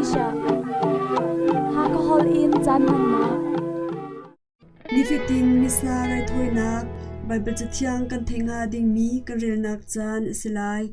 Asia. Hakha holh in caan hmannak. Nifatin Missa raithawinak Baibal Cathiang kan theih hnga dingmi kan relnak caan a si lai.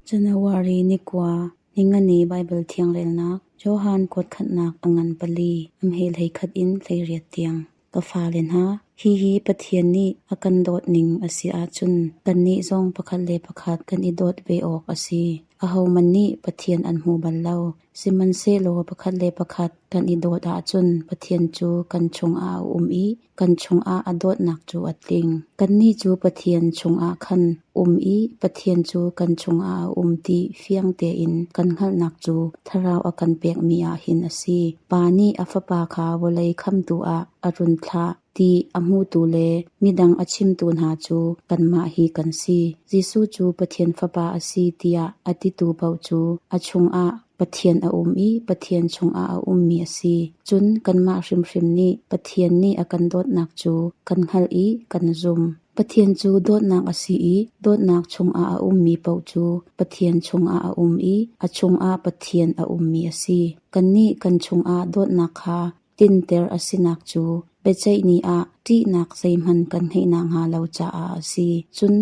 January ni kua ningani Baibal Thiang relnak Johan kuatkhatnak a ngan pali a hme hleikhat in 18 tiang. Ka fale hna, hihi Pathian nih a kan dawt ning a si ahcun kannih zong pakhat le pakhat kan i dawt ve awk a si. Ahohmanh nih Pathian an hmu bal lo. Sihmanhsehlaw pakhat le pakhat kan i dawt ahcun Pathian cu kan chungah a um i kan chungah a dawtnak cu a tling. Kannih cu Pathian chungah khan um i Pathian cu kan chungah a um ti fiang tein kan hngalhnak cu Thlarau a kan pekmi ah hin a si. Pa nih a Fapa kha vawlei khamtu ah a run thlah ti a hmutu le midang a chimtu hna cu kanmah hi kan si. Jesuh cu Pathian Fapa a si tiah a titu paoh cu a chungah Pathian a um i Pathian chungah a ummi a si. Cun kanmah hrimhrim nih Pathian nih a kan dawtnak cu kan hngalh i kan zumh. Pathian cu dawtnak a si i dawtnak chungah a ummi paoh cu Pathian chungah a um i a chungah Pathian a ummi a si. Kannih kan chungah dawtnak kha tinter a sinak cu biaceih ni ah ṭihnak zeihmanh kan ngeih nakhnga lo caah a si. Cun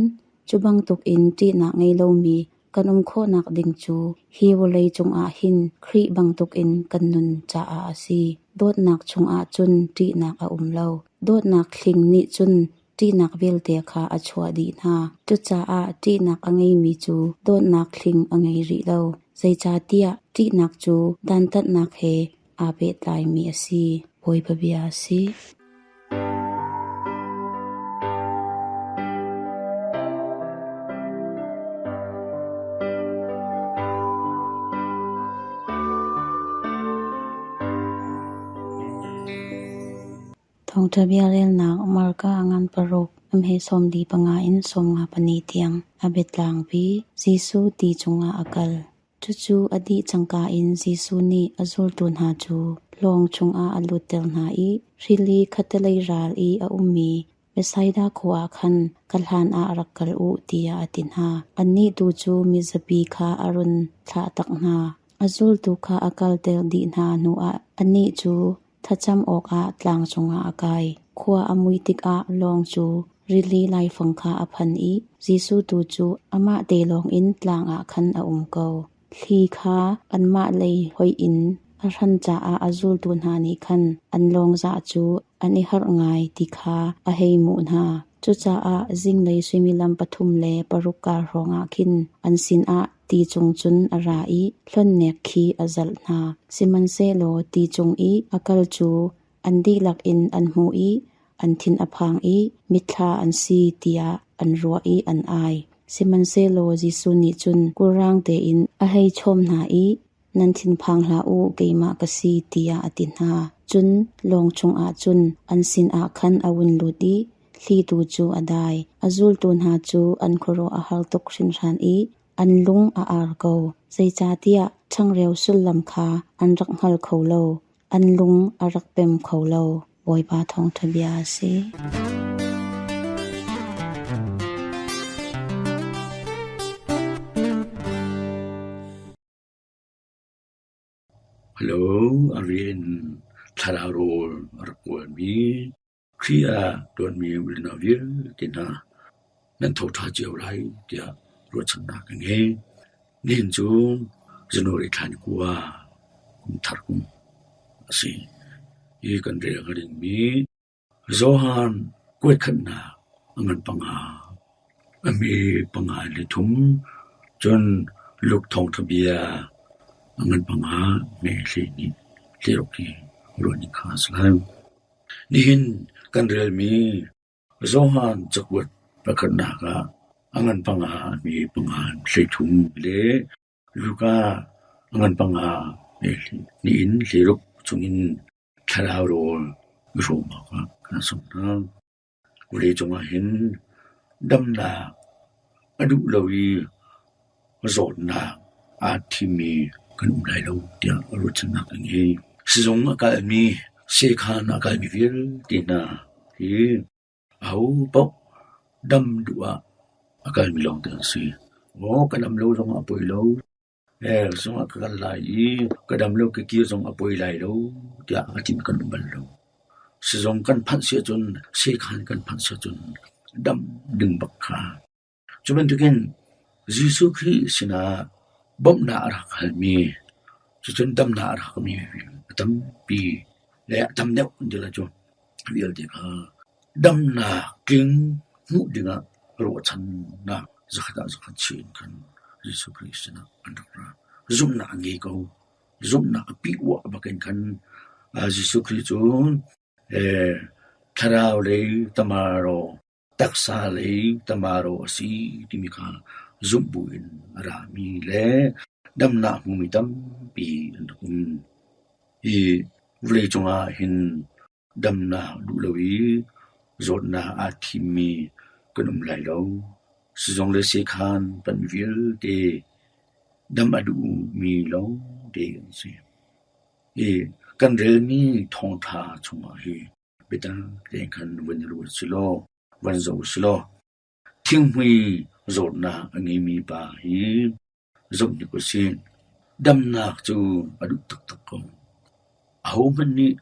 cu bantukin ṭihnak ngei lomi kan um khawhnak ding cu hi vawlei cungah hin Khrih bantukin kan nun caah a si. Dawtnak chungah cun ṭihnak a um lo. Dawtnak hling nih cun ṭihnak vialte kha a chuah dih hna. Cucaah ṭihnak a ngeimi cu dawtnak hling a ngei rih lo. Zeicahtiah ṭihnak cu dantatnak he aa pehtlaimi a si. Bawipa bia a si. Thawngṭha bia relnak Marka a ngan paruk, amhe 45 in 54 tiang a biatlangpi Jesuh ti cungah a kal. Cucu a dih cangka in Jesuh nih a zultu hna cu lawng chungah a lutter hna i rili khattelei ral i a ummi Bethsaida khua ah khan ka hlanah rak kal u tiah a ti hna. Annih tu cu mizapi kha a run thlahtak hna. A zultu kha a kalter dih hna hnuah anih cu thlacam awkah tlang cungah a kai. Khua a mui tikah lawng cu rili laifang kha a phan i Jesuh tu cu amah te lawngin tlang ah khan a um ko. Thli kha anmah lei hoih in a hran caah a zultu hna nih khan an lawngzah cu an i harh ngai ti kha a hei hmuh hna. Cucaah zinglei suimilam pathum le paruk kar hrawngah khin an sinah ti cung cun a ra i hlonhnek khi a zalh hna. Sihmanhsehlaw ti cung i a kal cu an dihlak in an hmuh i an thin a phang i mithla an si tiah an ruah i an ai. Sihmanhsehlaw Jesuh nih cun kulrang tein a hei chawm hna i, Nan thinphang hlah u, keimah ka si, tiah a ti hna. Cun lawng chungah cun an sinah khan a vun lut i thlitu cu a dai. A zultu hna cu an khuaruah a har tuk hringhran i an lung a ar ko, zeicahtiah changreu sullam kha an rak hngal kho lo, an lung a rak pem kho lo. Bawipa thawngṭha bia a si. Hello, a rian thlarau rawl a rak kawl-mi Khrih ah ṭuanmi unau vialte hna nan tho ṭha cio lai tiah ruahchannak ka ngei. Nihin cu January thla ni kua kum thar kum a si. Hi kan rel hnga dingmi Johan kuaikhatnak a ngan panga, a hme panga le thum, cun Luke thawngṭha bia a ngan panga hme 12 hleiruk hi ruah ning kha a si lai. Nihin kan relmi Johan cakuat pakhatnak ah a ngan panga a hme panga 13 le Luka a ngan panga hme hnih in 16 chungin thlarau rawl i hrawm awkah kan sawm hna. Vawleicung ah hin damnak a duh lo i zawtnak aa thimmi kan um lai lo tiah ruahchannak ka ngei. Sizung a kalmi, sekhan a kalmi vialte hna hi ahopaoh dam duh ah a kalmi lawngte an si. Aw ka dam lo zongah a poi lo. Zung ah ka kal lai i ka dam lo ka kir zong a poi lai lo tiah a timh kan um bal lo. Sizung kan phanh si ahcun sekhan kan phanh si ahcun dam ding bak kha. Cu bantukin Jesuh Khrih sinah bawmhnak a rak halmi, cucun damnak a rak mi a tampi le a tam deuh an ti lai cu vialte kha damnak tling hmuh dingah ruahchannak zakhat ah zakhat chih in khan Jesuh Khrih sinah an rak ra. Zumhnak an ngei ko. Zumhnak a pih uah bakin khan Jesuh Khrih cu thlarau lei tamaro taksa lei tamaro a si timi kha zumh buin a rami le damnak hmumi tampi an rak um. Hi vawleicung ah hin damnak duh lo i zawtnak aa thimmi kan um lai lo. Sizung le sekhan panh vialte dam a duhmi lawngte an si. Hi kan relmi thawngṭha chungah hi biatak tein khan van i ruat silaw, van zoh silaw, thinghmui zawtnak a ngeimi pa hi Zumh hnik usih. Damnak cu a duh taktak ko. Ahohmanh nih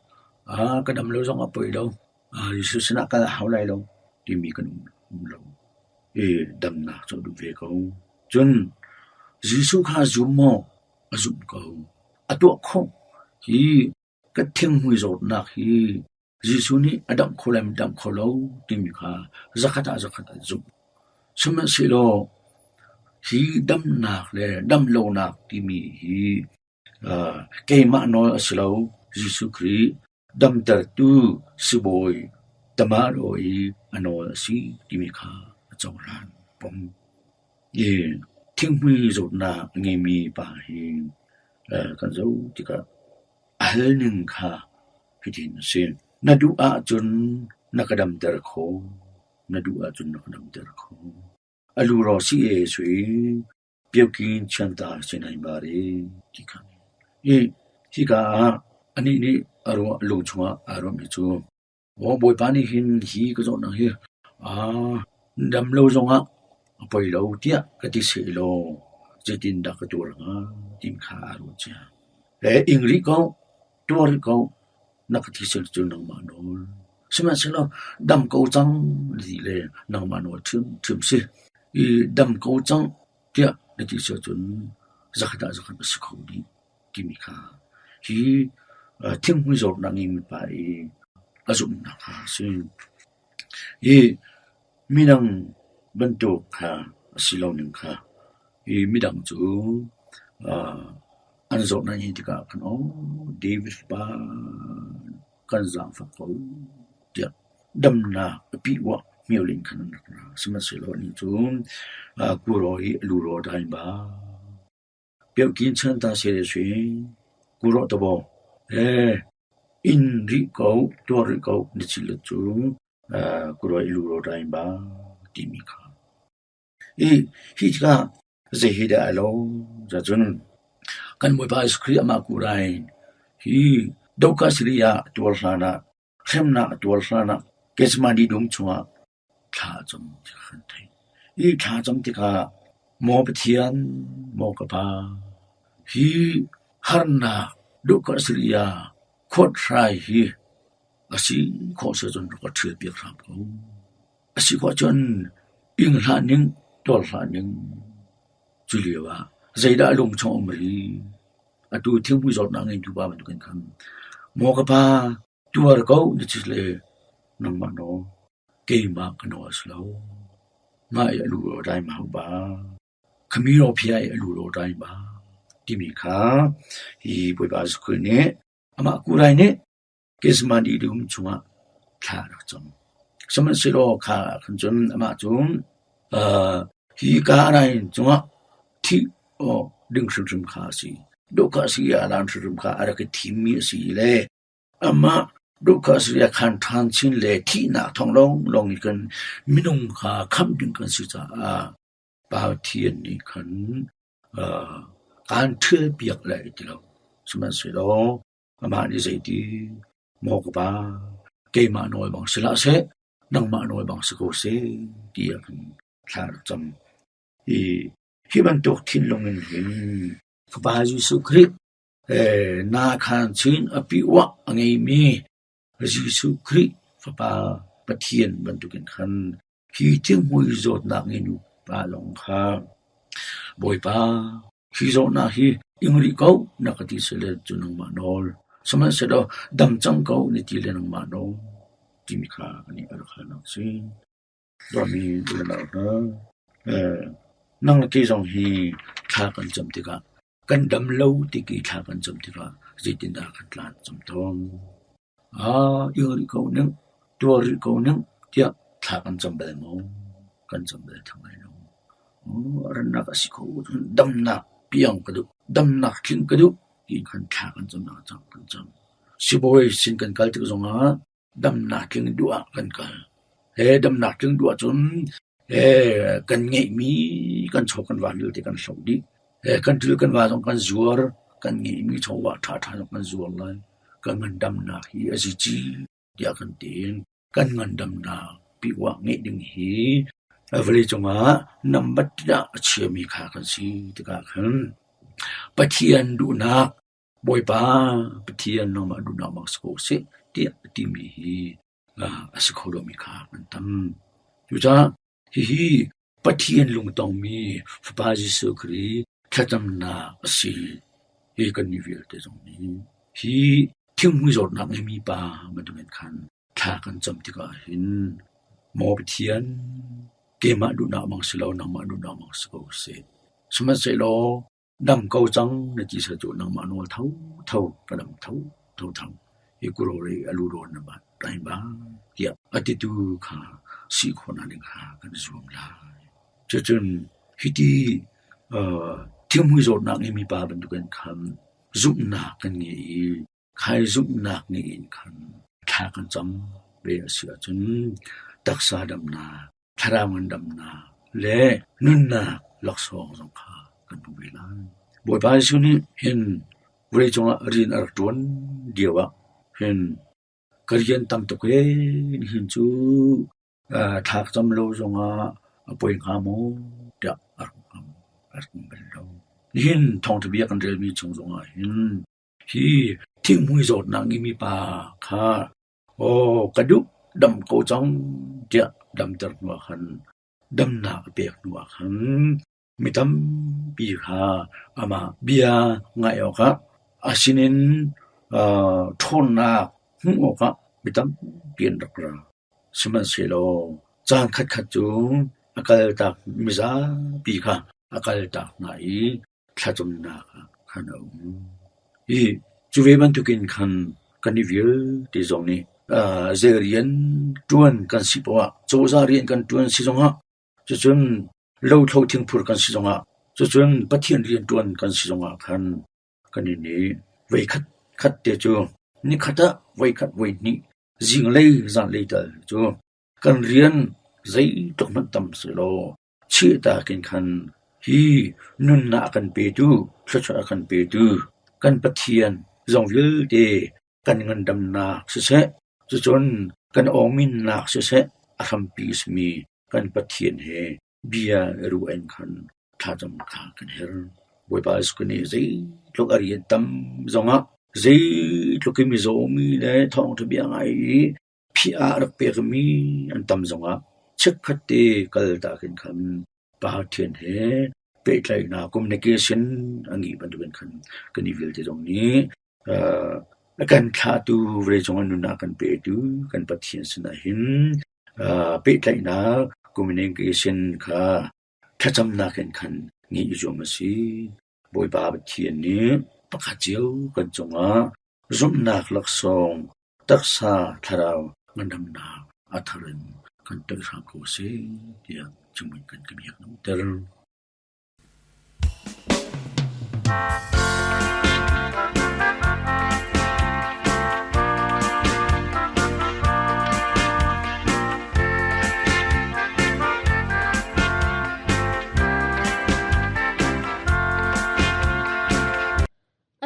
ka dam lo zong a poi lo, Jesuh sinah kal a hau lai lo timi kan um lo. I damnak cu a duh ve ko. Cun Jesuh kha zum maw? A zumh ko. A tuah khawh. Hi ka thinghmui zawtnak hi Jesuh nih a damh kho lai maw damh kho lo timi kha zakhat ah zakhat an zumh. Sihmanhsehlaw hi damnak le damlonak timi hi keimah nawl a si lo. Jesuh Khrih damtertu sibawi tamaro i a nawl a si timi kha a cohlan pom. I thinghmui zawtnak a ngeimi pa hi kan zoh tikah a hal ning kha hitin a si: Na duh ahcun na ka damter khawh, na duh ahcun na ka damter khawh. A lu ro si e sui, piokin chianta sinai bare ti kha. I hika ah anih nih a ruah lung chungah aa ruahmi cu Aw Bawipa nih hin hi ka zawtnak hi aa dam lo zongah a poi lo tiah ka ti sehlaw zeitindah ka tuar hnga timi kha aa ruah cia. Le ing rih ko, tuar rih ko, na ka ti sel cu nangmah nawl. Sihmanhsehlaw dam ko cang na ti le nangmah nawl ṭhiamṭhiam si. I dam ko cang tiah na ti si ahcun zakhat ah zakhat a si kho dih. timi kha hi thinghmui zawtnak ngeimi pa i a zumhnak kha a si. Hi midang bantuk kha a si lo ning kha hi midang cu an zawtnak hi tikah khan aw David pa kan zaangfak ko tiah damnak a pih-uah hmioling khan an rak ra. Sihmanhsehlaw anih cu kuraw i a luraw dai ba. Piokin chanta sele sui kuro tabo e in rih ko tuar rih ko na chil cu kuro i luro dai ba timi kha. I hi tikah zei hi dah a lo cun kan Bawipa Jesuh Khrih amah kurai hi doka siri ah tuar hlan ah hremnak a tuar hlan ah Gethsemane dum chungah Thla a cam ti kha kan theih. Hi thla a cam tikah Maw Pathian, maw ka Pa, hi harnak duhkhah khuat-hrai hi a si khawh sicun rak ka ṭhialpiak hram ko. A si khawh cun ing hlah ning, tuar hlah ning. Cu lio ah zeidah a lung chung a um rih? Atu thingpui zawtnak ngeitu pa bantukin khan maw ka Pa, Tuar ko na ci le nangmah naw keimah ka naw a si lo. Mah i a lu ro dai ma ba. Khami ro phia i a lu ro dai ma timi kha hi Bawipa Jesuh Khrih nih amah kurai nih Gethsemane dum chungah thla a rak cam. Sihmanhsehlaw kha khan cun amah cu hi ka rai cungah thih awk ding hrimhrim kha a si. Dawhka si ah lan hrimhrim kha a rak i thimmi a si le Amah duhkhah khan ṭhan chin le thihnak thawng lawnglawng in kan minung kha khamh ding kan si caah Pathian nih khan kaan ṭhialpiak lai ti lo. Sihmanhsehlaw amah nih zeiti maw ka pa, keimah nawl bang si hlah seh, nangmah nawl bang si ko seh tiah khan thla a rak cam. Hi bantuk thinlung in hin. Fapa Jesuh Khrih na khaan chin a piuah a ngeimi Jesuh Khrih Fapa Pathian bantukin khan hi thinghmui zawtnak ngeinu pa lawng kha Bawipa, hi zawtnak hi ing rih ko na ka ti sile cu nangmah nawl, sihmanhsehlaw dam cang ko na ti le nangmah nawl timi kha anih a rak halnak a si. Ruahmi u le nau hna, nang le kei zong hi thla kan cam tikah kan dam lo tik i thla kan cam tikah zeitindah kan tla an cam tawn? Aa, ing rih ko ning, tuar rih ko ning tiah thla kan cam bal maw? Kan cam bal theng lai lo. Rannak a si kho cun damnak piang ka duh, damnak tling ka duh ti khan thla kan camnak cam kan cam. Sibawi sin kan kal tik zongah damnak tling duh ah kan kal. He damnak tling duh ahcun he kan ngeihmi kan chaw kan va vialte kan hloh dih. He kan til kan va zong kan zuar, kan ngeihmi chawva ṭhaṭha zong kan zuar lai. Kan ngandamnak hi a zici tiah kan ti. Kan ngandamnak piwah ngeih ding hi vawleicung ah nambat ah a chiami kha kan si tikah khan Pathian duhnak Bawipa Pathian nangmah duhnak bang si ko seh tiah a timi hi a si kho lomi kha an tam. Cucaah hihi Pathian lungtongmi Fapa Jesuh Khrih thlacamnak a si. Hi kannih vialte zong nih hi thinghmui zawtnak ngeimi pa bantukin khan thla kan cam tikah hin Maw Pathian, keimah duhnak bang si lo nangmah duhnak bang si ko seh. Sihmanhsehlaw Dam ko cang na ti sal cu nangmah nawl thotho ka dam thotho thang hi kurori a lu rawn na bat lai ba tiah a titu kha si khawhnak ding kha kan i zuam lai. Cucun hiti thinghmui zawtnak ngeimi pa bantukin khan zumhnak kan ngei i Khai zumhnak nih in khan thla kan cam ve a si ahcun taksa damnak, thlarau ngandamnak le nunnak laksawng zong kha kan hmu ve lai. Bawipa Jesuh nih hin vawleicung ah rian a rak ṭuan lio ah hin ka rian tam tuk ee nihin cu thla ka cam lo zongah a poi hnga maw tiah a rak um bal lo. Nihin thawngṭha bia kan relmi chung zongah hin Hi thinghmui zawtnak ngeimi pa kha aw ka duh dam ko cang tiah damter hnuah khan damnak a pek hnuah khan mi tampi kha amah bia ngaih awkah a sinin ṭhawnnak hmuh awkah mi tampi an rak ra. Sihmanhsehlaw caan khatkhat cu a kaltak mizapi kha a kaltak hna i thlacamnak ah khan a um. Hi cu ve bantukin khan kan i vialte zong nih zei rian ṭuan kan si poah ah, cozah rian kan ṭuan si zongah, cucun lothlo thingphur kan si zongah, cucun Pathian rian ṭuan kan si zongah khan kan i nih voikhat khat te cu nikhat ah voikhat voihnih zinglei zanlei tal cu kan rian zeitluk hmanh tam sehlaw Chihtak in khan hi nunnak a kan petu, thluachuah a kan petu kan Pathian zong vialte kan ngandamnak siseh, cucun kan awngminnak siseh a hrampi a simi kan Pathian he bia i ruah in khan thlacam kha kan herh. Bawipa Jesuh nih zeitluk a rian tam zongah, zeitluk in mizaw mi le thawngṭha bia ngai i Phih ah rak pekmi an tam zongah chikkhat te kaltak in khan Pathian he pehtlaihnak communication a ngeih bantukin khan kan i vialte zong nih a kan thlahtu vawleicung ah nunnak a kan petu kan Pathian sinah hin pehtlaihnak communication kha thlacamnak in khan ngeih i zuam a si. Bawipa Pathian nih pakhat cio kan cungah zumhnak laksawng Taksa thlarau ngandamnak a thar in kan toih hram ko seh tiah cungin kan ka biak ter.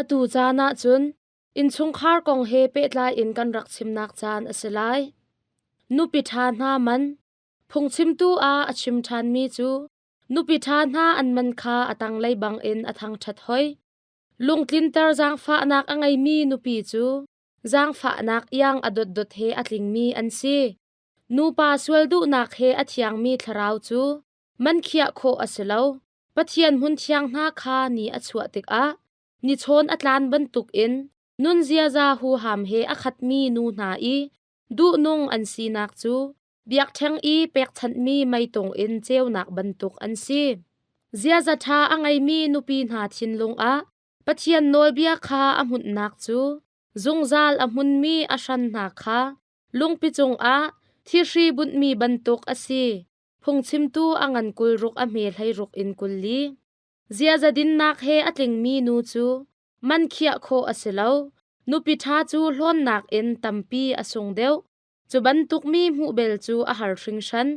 Atu caan ahcun Innchungkhar kong he pehtlai in kan rak chimnak caan a si lai. Nupi ṭha hna man. Phungchimtu ah a chim ṭhanmi cu nupi ṭha hna an man kha a tanglei bangin a thangṭhat hoi. Lungtlinter zaangfahnak a ngeimi nupi cu zaangfahnak iang a dotdot he a tlingmi an si. Nupa sual duhnak he a thiangmi thlarau cu man khiah khawh a si lo. Pathian hmunthiang hna kha ni a chuah tikah nichawn a tlan bantukin nun ziaza huham he a khatmi nu hna i duhnung an sinak cu biakṭheng i pekchanhmi meitung in ceunak bantuk an si. Ziaza ṭha a ngeimi nupi hna thinlung ah Pathian nawlbia kha a hmunhnak cu zungzal a hmunmi a hran hna kha lungpi cungah thihri bunhmi bantuk a si. Phungchimtu a ngan 26 a hme 16 in 40. Ziaza dinnak he a tlingmi nu cu man khiah khawh a si lo. Nupi ṭha cu hlawnnak in tampi a sung deuh. Cu bantuk mi hmuh bel cu a har hringhran.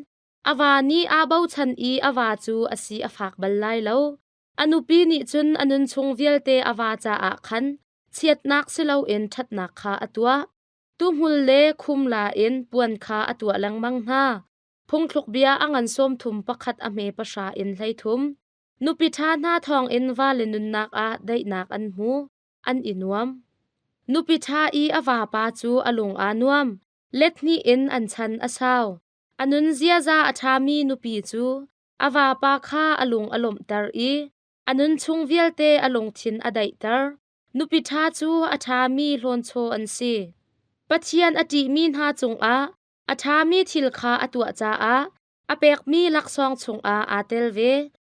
A va nih aa bochan i a va cu a si a fak bal lai lo. A nupi nih cun a nunchung vialte a va caah khan chiatnak si loin ṭhatnak kha a tuah. Tuhmul le khumla in puan kha a tuah lengmang hna. Phungthluk bia a ngan 31 a hme 10 in 13. Nupi ṭha hna thawngin vale nunnak ah daihnak an hmu, an i nuam. Nupi ṭha i a vapa cu a lung aa nuam, let hnih in an chan a sau. A nun ziaza a ṭhami nupi cu a vapa kha a lung a lawmhter i a nunchung vialte a lungthin a daihter. Nupi ṭha cu a ṭhami hlawnchaw an si. Pathian a ṭihmi hna cungah a ṭhami thil kha a tuah caah a pekmi laksawng chungah aa tel ve.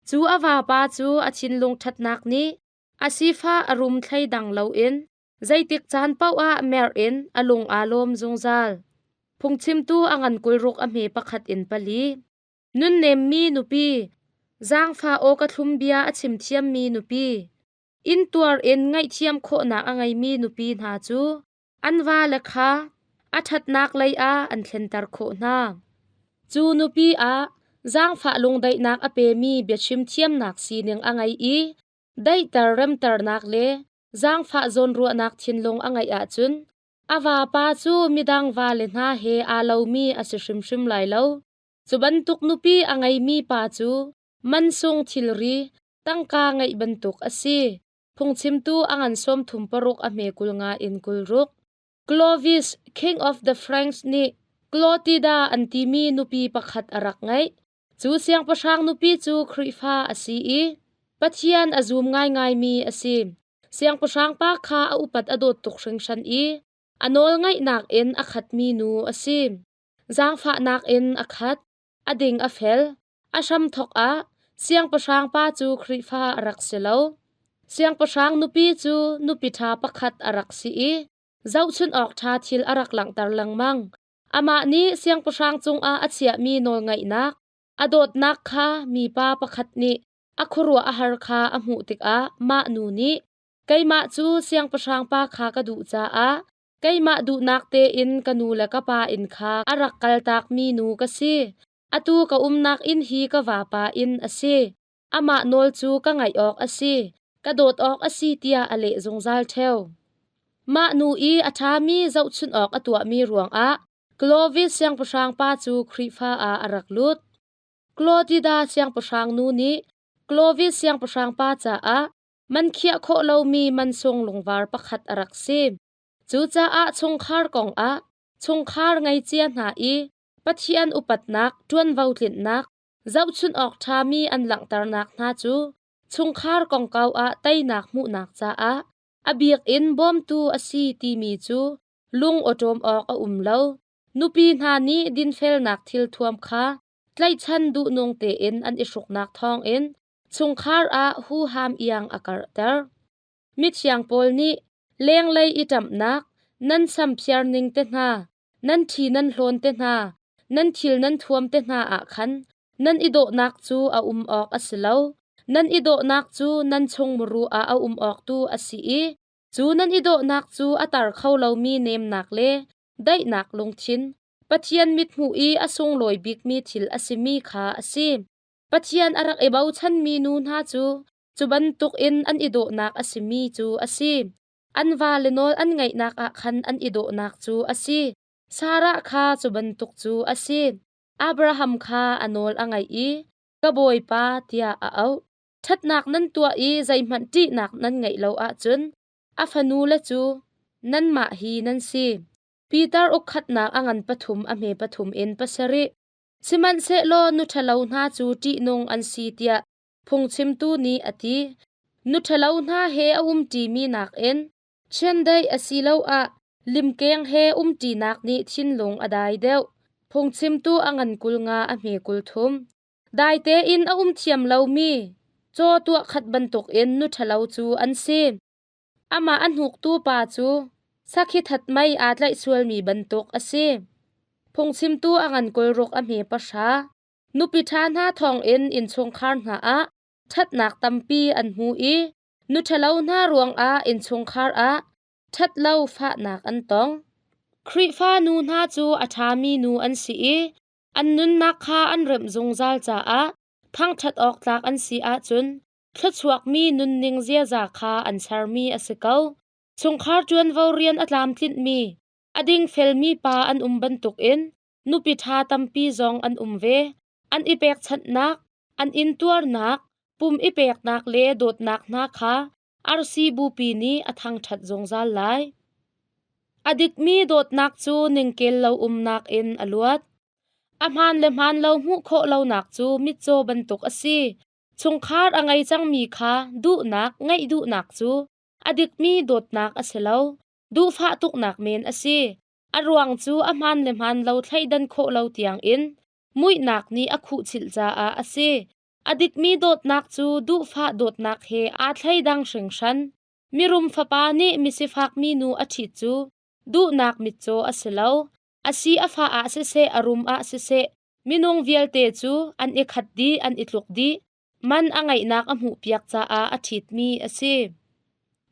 Cu a vapa cu a thinlung ṭhatnak nih a sifah a rum thleidang loin zeitik caan paoh ah merh in a lung aa lawm zungzal. Phungchimtu a ngan 26 a hme 1 in 4. Nunnemmi nupi, zaangfah aw ka thlum bia a chim thiammi nupi, intuar in ngaihthiam khawhnak a ngeimi nupi hna cu an vale kha a ṭhatnak lei ah an thlenter khawh hna. Cu nupi ah zaangfah lungdaihnak a pemi biachim thiamnak sining a ngei i daihter remternak le zaangfah zawnruahnak thinlung a ngeih ahcun a vapa cu midang vale hna he aa lomi a si hrimhrim lai lo. Cu bantuk nupi a ngeimi pa cu mansung thilri tangka ngeih bantuk a si. Phungchimtu a ngan 36 a hme 50 in 60. Clovis, King of the Franks nih Clotilda an timi nupi pakhat a rak ngeih. Cu siangpahrang nupi cu Khrihfa a si i Pathian a zum ngaingaimi a si. Siangpahrang pa kha a upat a dawt tuk hringhran i a nawlngaihnak in a khatmi nu a si. Zaangfahnak in a khat, a ding a fel, a hramthawk ah siangpahrang pa cu Khrihfa a rak si lo. Siangpahrang nupi cu nupi ṭha pakhat a rak si i zohchunh awk ṭha thil a rak langhter lengmang. Amah nih siangpahrang cungah a chiahmi nawlngaihnak, a dawtnak kha mipa pakhat nih a khuaruah a har kha a hmuh tikah mah nu nih, Keimah cu siangpahrang pa kha ka duh caah keimah duhnak tein ka nu le ka pa inn kha a rak kaltakmi nu ka si. Atu ka umnak inn hi ka vapa inn a si. Amah nawl cu ka ngaih awk a si, ka dawt awk a si tiah a leh zungzal ṭheo. Mah nu i a ṭhami zohchunh awk a tuahmi ruangah Clovis siangpahrang pa cu Khrihfa ah a rak lut. Clotida siangpahrang nu nih Clovis siangpahrang pa caah man khiah khawh lomi mansung lungvar pakhat a rak si. Cucaah chungkhar kongah chungkhar ngeicia hna i Pathian upatnak ṭuanvo tlinhnak zohchunh awk ṭhami an langhternak hna cu chungkhar kongkau ah teinak hmuhnak caah a bik in bawmtu a si timi cu lung awṭawm awk a um lo. Nupi hna nih dinfelnak thilthuam kha tlaihchan duhnung tein an i hruknak thawngin chungkhar ah huham iang a karhter. Mithiang pawl nih lenglei i ṭamhnak, nan sam phiar ning te hna, nan ṭhi nan hlawn te hna, nan thil nan thuam te hna ah khan nan i dawhnak cu a um awk a si lo. Nan i dawhnak cu nan chung muru ah a um awk tu a si i cu nan i dawhnak cu a tar kho lomi nemnak le daihnak lungthin, Pathian mithmuh i a sunglawi bikmi thil a simi kha a si. Pathian a rak i bochanmi nu hna cu cu bantukin an i dawhnak a simi cu a si. An vale nawl an ngaihnak ah khan an i dawhnak cu a si. Sarah kha cu bantuk cu a si. Abraham kha a nawl a ngaih i, Ka bawipa, tiah a auh. Ṭhatnak nan tuah i zeihmanh ṭihnak nan ngeih lo ahcun a fanule cu nanmah hi nan si. Peter ukkhatnak a ngan pathum a hme pathum in pasarih. Sihmanhsehlaw nu ṭhalo hna cu ṭihnung an si tiah phungchimtu nih a ti. Nu ṭhalo hna he a umṭimi nakin chiandeih asiloah limkeng he umṭinak nih thinlung a dai deuh. Phungchimtu a ngan 50 a hme 30. Dai tein a um thiam lomi caw tuahkhat bantukin nu ṭhalo cu an si. Amah a hnuktu pa cu sakhi that mei aa tlaih sualmi bantuk a si. Phungchimtu a ngan 60 a hme pahra. Nupi ṭha hna thawngin innchungkhar hna ah ṭhatnak tampi an hmu i nu ṭhalo hna ruangah innchungkhar ah ṭhatlo fahnak an tong. Khrihfa nu hna cu a ṭhami nu an si i an nunnak kha an remh zungzal caah thangṭhat awk tlak an si ahcun thluachuakmi nunning ziaza kha an sermi a si ko. Chungkhar ṭuanvo rian a tlamtlinhmi, a dingfelmi pa an um bantukin nupi ṭha tampi zong an um ve. An i pekchanhnak, an intuarnak, pum i peknak le dawtnak hna kha RC bupi nih a thangṭhat zungzal lai. A dikmi dawtnak cu ningkel lo umnak in a luat. A hmaan le hmaan lo hmuh khawh lonak cu mitcaw bantuk a si. Chungkhar a ngei cangmi kha duhnak ngeih duhnak cu a dikmi dawtnak a si lo, duhfah tuknak men a si. A ruang cu a hmaan le hmaan lo thleidan khawh lo tiangin muihnak nih a khuhchilh caah a si. A dikmi dawtnak cu duhfah dawtnak he aa thleidang hringhran. Mirum fapa nih misifak minu a ṭhit cu duhnak mitcaw a si lo. A si a fah ah siseh, a rum ah siseh, minung vialte cu an i khat dih, an i tluk dih. Man a ngeihnak a hmuhpiak caah a ṭhitmi a si.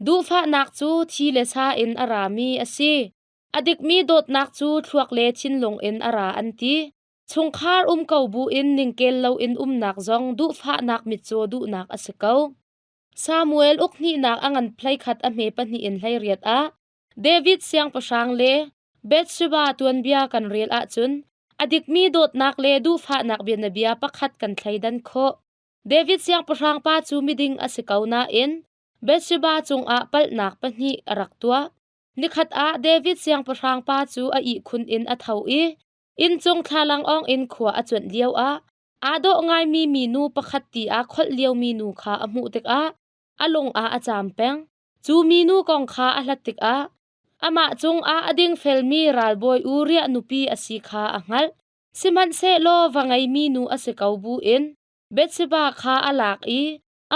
Duhfahnak cu thi le sa in a rami a si. A dikmi dawtnak cu thluak le thinlung in a ra an ti. Chungkhar um ko buin ningkel loin umnak zong duhfahnak mitcaw duhnak a si ko. Samuel uk hnihnak a ngan phlei khat a hme pahnih in 18 ah David siangpahrang le Bathsheba tuanbia kan rel ahcun a dikmi dawtnak le duhfahnak bianabia pakhat kan thleidan khawh. David siangpahrang pa cu miding a si ko nain Bathsheba cungah palhnak pahnih a rak tuah. Nikhat ah David siangpahrang pa cu a ihkhun in a tho i Inncung thlalangawng in khua a cuanh lioah aa dawh ngaimi minu pakhat ti aa kholh liomi nu kha a hmuh tikah a lung ah a caam peng. Cu minu kong kha a hlat tikah amah cungah a dingfelmi ralbawi Uriah nupi a si kha a hngalh. Sihmanhsehlaw va ngeimi nu a si ko buin Bathsheba kha a lak i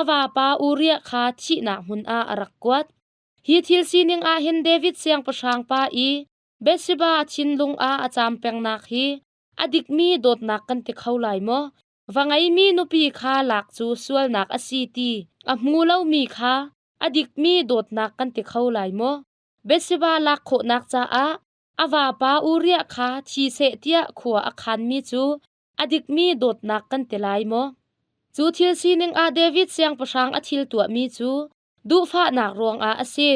a vapa Uriah kha thihnak hmun ah a rak kuat. Hi thil sining ah hin David siangpahrang pa i Bathsheba thinlung ah a caam pengnak hi a dikmi dawtnak kan ti kho lai maw? Va ngeimi nupi kha lak cu sualnak a si ti a hmu lomi kha a dikmi dawtnak kan ti kho lai maw? Bathsheba lak khawhnak caah a vapa Uriah kha thi seh tiah khua a khanmi cu a dikmi dawtnak kan ti lai maw? Cu thil sining ah David siangpahrang a thil tuahmi cu duhfahnak ruangah a si.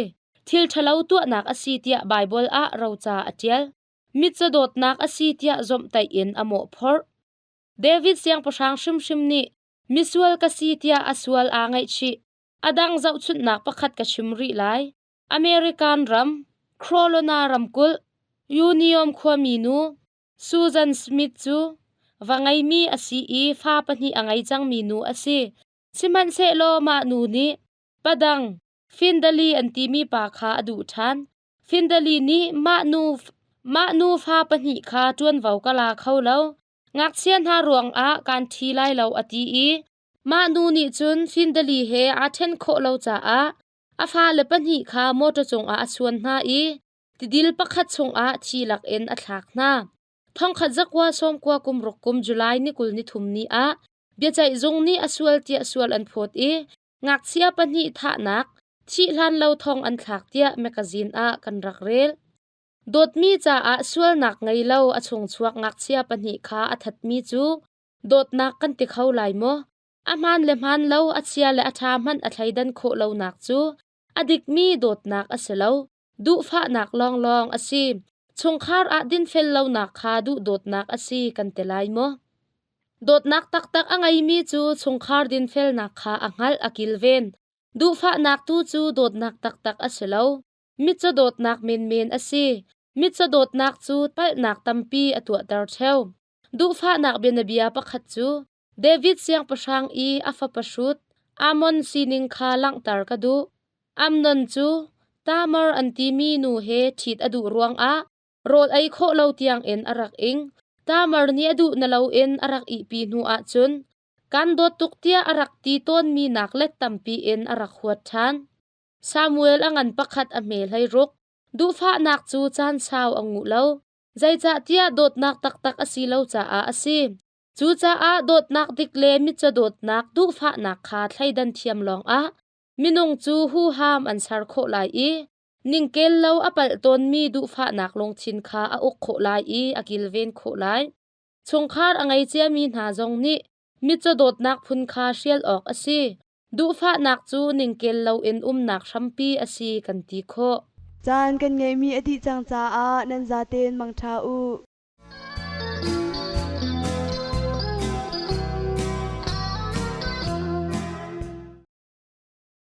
Thil ṭhalo tuahnak a si tiah Baibal ah roca a ṭial. Mitcaw dawtnak a si tiah zawmhtaih in a mawhphorh. David siangpahrang hrimhrim nih misual ka si tiah a sual aa ngaihchih. A dang zohchunhnak pakhat ka chim rih lai. American ram, Carolina ramkulh, Union khuami nu Susan Smith cu va ngeimi a si i fa pahnih a ngei cangmi nu a si. Sihmanhsehlaw mah nu nih padang Findali an timi pa kha a duh ṭhan. Findali nih mah nu fa pahnih kha ṭuanvo ka la kho lo. Ngakchia hna ruangah kaan ṭhi lai lo a ti i mah nu nih cun Findali he aa ṭhen khawh lo caah a fale pahnih kha mawṭaw cungah a chuan hna i tidil pakhat chungah thi lakin a thlak hna. Thongkhat zakua sawmkua kum ruk kum July ni 23 ni ah biaceihzung nih a sual tiah sual an phawt i ngakchia pahnih thahnak thih hlan lo thong an thlak tiah mekazin ah kan rak rel. Dawtmi caah sualnak ngei lo a chungchuak ngakchia pahnih kha a thatmi cu dawtnak kan ti kho lai maw? A hmaan le hmaan lo, a chia le a ṭha hmanh a thleidan khawh lonak cu a dikmi dawtnak a si lo. Duhfahnak lawnglawng a si. Chungkhar ah dinfel lonak kha duhdawtnak a si kan ti lai maw? Dawtnak taktak a ngeimi cu chungkhar dinfelnak kha a hngalh a kilven. Duhfahnak tu cu dawtnak taktak a si lo. Mitcaw dawtnak menmen a si. Mitcaw dawtnak cu palhnak tampi a tuahter ṭheo. Duhfahnak bianabia pakhat cu David siangpahrang i a fapa hrut Ammon sining kha langhter ka duh. Amnon cu Tamar an timi nu he ṭhit a duh ruangah rawl ei khawh lo tiangin a rak ing. Tamar nih a duh na loin a rak ihpi hnu ahcun kan dawt tuk tiah a rak ti tawnmi nak let tampi in a rak huat ṭhan. Samuel a ngan pakhat a hme hlei ruk. Duhfahnak cu caan sau a nguh lo. Zeicahtiah dawtnak taktak a si lo caah a si. Cucaah dawtnak dik le mitcaw dawtnak duhfahnak kha thleidan thiam lawngah minung cu huham an ser khawh lai i ningkel lo a palh tawnmi duhfahnak lungthin kha a uk khawh lai i a kilven khawh lai. Chungkhar a ngei ciami hna zong nih mitcaw dawtnak phun kha hrial awk a si. Duhfahnak cu ningkel loin umnak hrampi a si kan ti khawh. Caan kan ngeihmi a dih cang caah nan zaten mangṭha u.